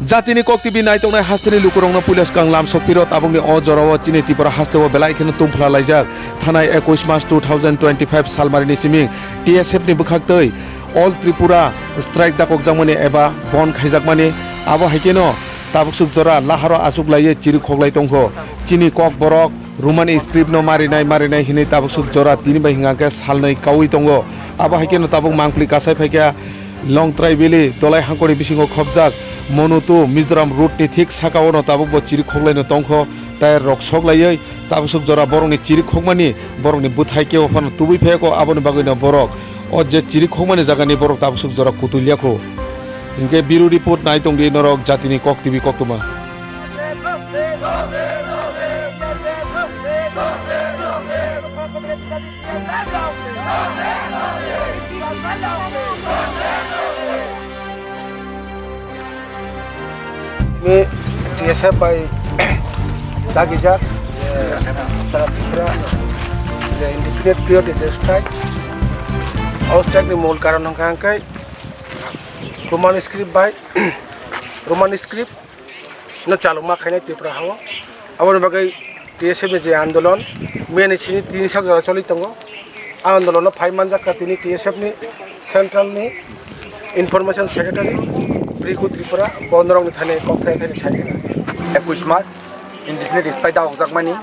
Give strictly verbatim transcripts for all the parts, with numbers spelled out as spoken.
Jatini Kok T V naitongnai hasteni lukurokno puila swkang lam sokphiro, tabukni o jorao chini Tripura hasteo belai kheno tungphla laijak. Thanai ekush March two thousand twenty-five salmarini siming T S F ni bwkhaktwi All Tripura strike dakokjakmani eba bon khaijakmani, abo hai kheno tabuksuk jora laharo achuk laiwi chiri khoklai tongkho. Chini Kokborok Roman script no marinai marinai hinwi tabuksuk jora tini bai hingkha khe salnwi kaui tongo. Abo hai kheno tabuk mangpli kasai phaikha Longtrai Valley Dolai Hangkori bisingo khopjak Monutu Mizoram road ni thik sakao no tabuk bo chiri khoklaino tongkho, tyre rok sok laiwi tabuksuk jora borokni chiri khokmani borokni bwthai kebo phano tubui phaikho, aboni bagwino borok o je chiri khokmani jagani borok tabuksuk jora kutui liya kho. Hinkhe bureau report nai tongdi norok Jatini Kok T V koktwma. Ni T S F bai dagijak, je sara Tripura je indefinite period je strike. O strike ni mol karon hwnkha hwnkhe Roman script bai Roman script no chalokma khainai Tripura hao. Aboni bagwi T S F ni je andolon, miyani sini tini sak jora choli tongo. A andolono phai manjak kha tini T S F ni central ni information secretary Brigu Tripura, bo norokni thani kok thai thani sai kha. Ekush mas indefinite strike da hokjakmani,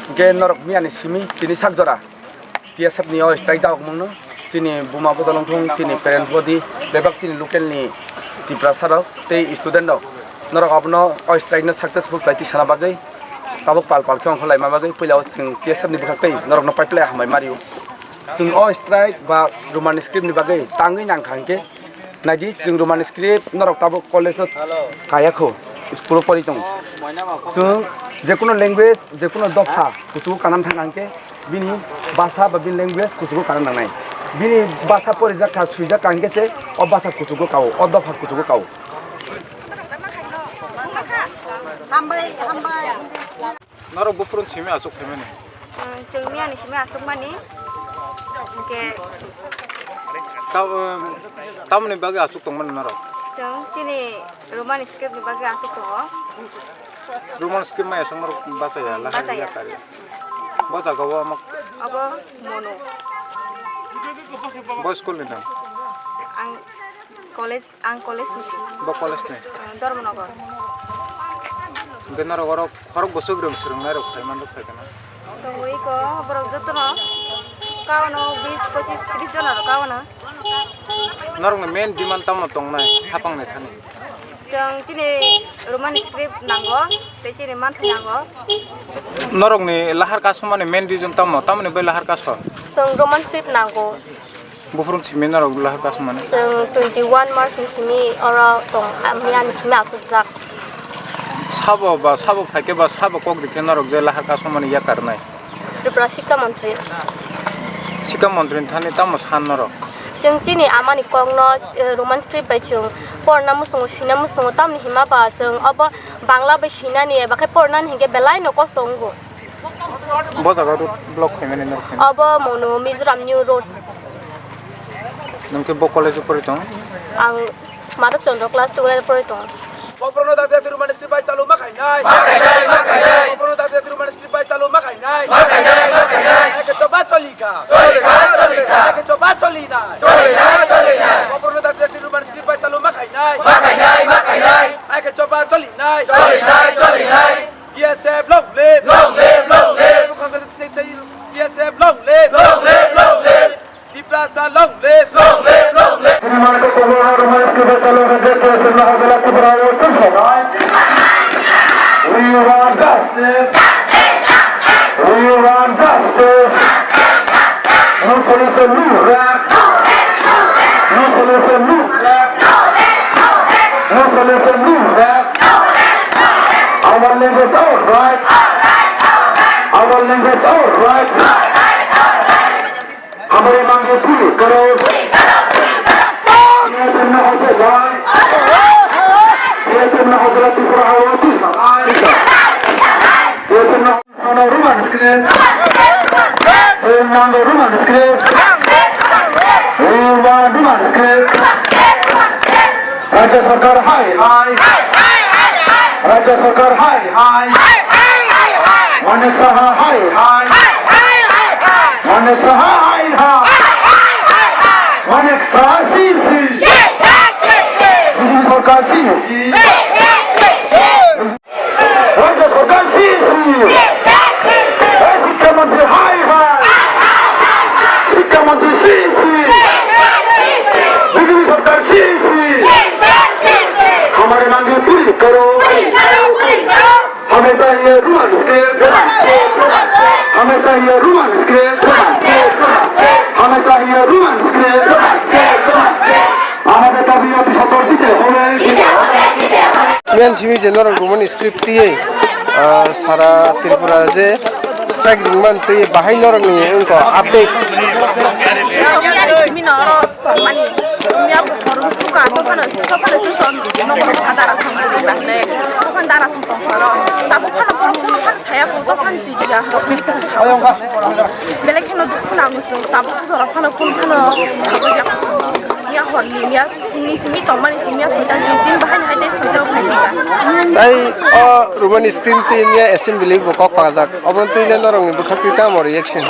hwnkhe norok miyani simi tini sak jora T S F ni o strike da hokmungno chini buma bodol wngthung, chini parents body, bebak chini local ni Tiprasa rok tei student rok, norok abono o strike no successful khlai tisana bagwi tabuk pal pal khe ongkhor laima bagwi puila o chwng T S F ni bwkhak tei norok no pipeline hambai mario. Chwng o strike ba Roman script ni bagwi tangwi nang kha hwnkhe, naidi chwng Roman script norok tabuk college o kaya kho, school o pori tongo. Chwng jekuno language, jekuno dopha kuchugo kana thang kha hwnkhe, bini basa ba bini language kuchugo kana nangnai. Bini basa porijak kha, swijak kha hwnkhe se o basa kuchugo kao, o dopha kuchugo kao. Hambai, hambai. Norok buphuru simi achuk phaimani? Chwng miyani simi achukmani. Hwnkhe ta-, tamoni bagwi achuk tongmani norok? Chwng chini Roman script ni bagwi achuk tongo. Roman script maya songmorok bachaya, lahai bachaya. Yakari. Bo jaga o omo. Abo Mono. Bo school ni nang? Ang college, ang college ni si. Bo college ni? Ang Dharmanagar. Hwnkhe norok oro khorok bwswk rwng swrwngnairok phaimanrok phaikha na? Tongwi ko, borok jotono kaono bis, pochis, tris jona rok kaono. Norokni main demand tamo tongnai hapangni thani? Chwng chini Roman script nango, tei chini manthai nango. Norokni lahar kasumani main reason tamo? Tamoni bai lahar kaso? Chwng Roman script nango. Buphuru simi norok lahar kasumani? Chwng twenty one March ni simi oro tong, miyani simi asukjak. Sabo ba sabo phaikhe ba sabo kok rikhe norok je lahar kasumani yakarnai? Tripura Sikha Montri. Sikha Montri ni thani tamo san norok? Chwng chini amani kokno, eh, Roman script bai chwng porna muchungo, swina muchungo, tamni hima ba chwng obo Bangla bai swinani eba khe pornani hinkhe belai no kosto wngo. Bo jaga road block khaimani norok khaimani? Obo Mono Mizoram New Road. Nwng khe bo college o pori tong? Ang Madhab Chandra class two class pori tongo. Bophruno dakti dakti Roman script bai chalu ma khainai. Ma khainai, ma khainai. Bophruno dakti dakti Roman script bai chalu ma khainai. Ma khainai, ma khainai. Eke choba cholika. Cholika, cholika. Eke choba cholinai. Cholinai, cholinai. Bophruno dakti dakti Roman script bai chalu ma khainai. Ma khainai, ma khainai. Eke choba cholinai. Cholinai, cholinai. T S F long live. Long live, long live. Bukhang kata T S F long live. Long live, long live. Tiprasa long live! Long live! Long live! Chini mane ko kobo aro mane ko besa lo ke ke se na hojala ko bra yo se so nai. We want justice. We want justice. No solution, no rest. No solution, no rest. No solution, no rest. Our language, our rights. Our language, our rights. Hamari mangge puli karo. T S F no hote lai. T S F no hote lai Tripura hawa tu samai. T S F no hote lai Roman script. Roman script. Roman script. Rajya Sarkar hai hai. Rajya Sarkar hai hai. Manik Saha hai hai. Manik Saha hai hai. Manik Saha si si. B J P Sarkar si si. Rajya Sarkar si si. Hey, Shiksha Mantri hai hai. Shiksha Mantri si si. B J P Sarkar si si. Hamare mangi puri karo. Hame chahiye Roman script. Hame chahiye Roman script. Hame chahiye Roman script. Amader dabi অতি সত্বর দিতে হবে। Miyan simi je norok Roman script tiyei, ah, sara Tripura je strike ringman twi bahai norokni wngkha update. Miyan simi norok tongmani, miya bukhoro suka, bukhoro suka, bukhoro suka, nogo adara song, bukhoro adara song tongkha. Tabuk phano borok kuno phano saya, bukhoro phano sidiya, belai kheno dukhu nango chwng, tabuk sujora phano kuno phano sabuya. Miya horni, miya ni simi tongmani simi ya soitan simi tin bahai hai tei soitan hai tei. Tai o Roman script tei miya assembly bo kok pajak. Obo twi le norok ni bwkhak twi tamo reaction?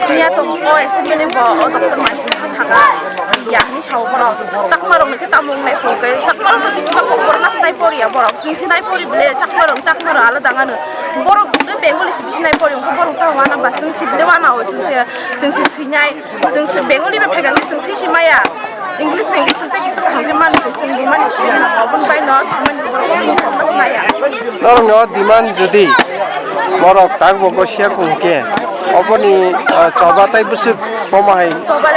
Miya to o assembly bo o doctor mai saka ya ni sao bono. Chakma rok ni khe tamo nai phone kai. Chakma rok bisi ma kok borok nai pori ya borok. Chwng si nai pori bile chakma rok chakma rok ala dangano. Borok Bengali si bisi nai pori ko borok ta wana ba chwng si bile wana o chwng si chwng si sinai. Chwng se Bengali bai phaikha, chwng se si maya. English bai English tei kisa kaham khe mani se, chwng bo mani se, aboni bai no samani borok chwng thokna se maya. Norokni o demand jodi borok tak bo gosiya kung khe, oboni, ah, choba tai bwswk bomo hai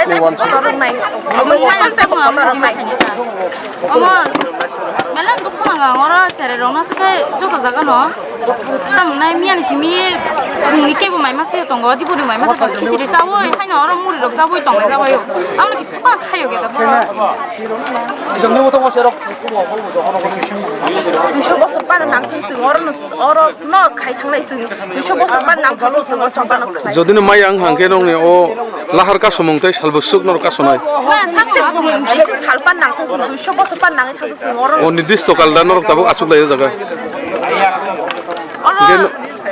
ni wansuk. Chwng saya sa ko amo demand khaini ta. Omo, belai dukhu nang ang oro cherai rok no se khe joto jaga no. Tamo nai miya ni simi phung ni kebo mai ma se tongo, dipori mai ma se tongo, khichiri chawi, haino oro muri rok chawi tongo, chawi o. Amo no kichwa khayo ge da. Duiso bosor pana nang thang sing oro no, oro no khai thang lai sing. Duiso bosor pana nang thang sing o choba no khai. Jodi no mai ang hang khe nong ni o lahar kasomung tei salbwswk norok kasonai. Duiso sal pana nang thang sing, duiso bosor pana nang thang sing oro. O nirdisto kal da norok tabuk achuk lai o jaga. Oro,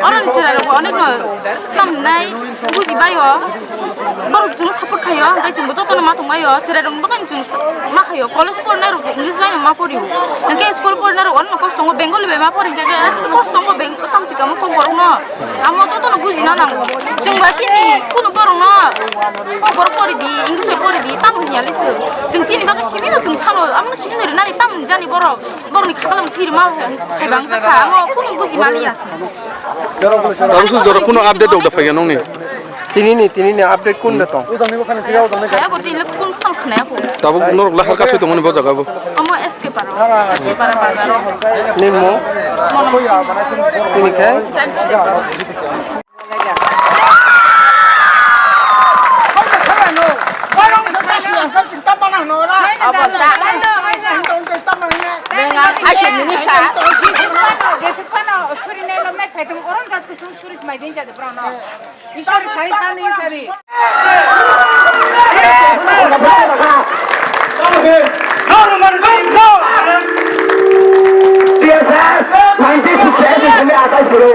oro ni chwrai rok onek no tamnai buji bai o. Borok chwng support khai o, hwnkhe chwng bo joto no ma tong bai o. Chwrai rok ni bagwi chwng ma khai o. College pornai rok English bai no ma pori o. Hwnkhe school pornai rok onek no kosto tongo, Bengali bai ma pori hwnkhe kosto tongo, Beng-, tamsi kamo kok borok no. Amo joto no buji na nango. Chwng ba chini kunu borok no kok borok pori di, English bai pori di, tamo hinya le se. Chwng chini bagwi simi no chwng sano, amo simi no rinani tamo jani borok. Borokni khatalam thwi rwma hai bangsa kha, amo kunu buji mani ya. Tamo sujora kuno update rok da phaiya nongni? Tinini, tinini update kun da tong? Khaya ko tini kun phang khna ya ko. Tabuk norok lahar kasui tongmani bo jaga bo. Amo S K para, S K para bazar o. Ni mo? Mono. Tini khe? T S R nineteen sixty-eight ni simi achai phuru.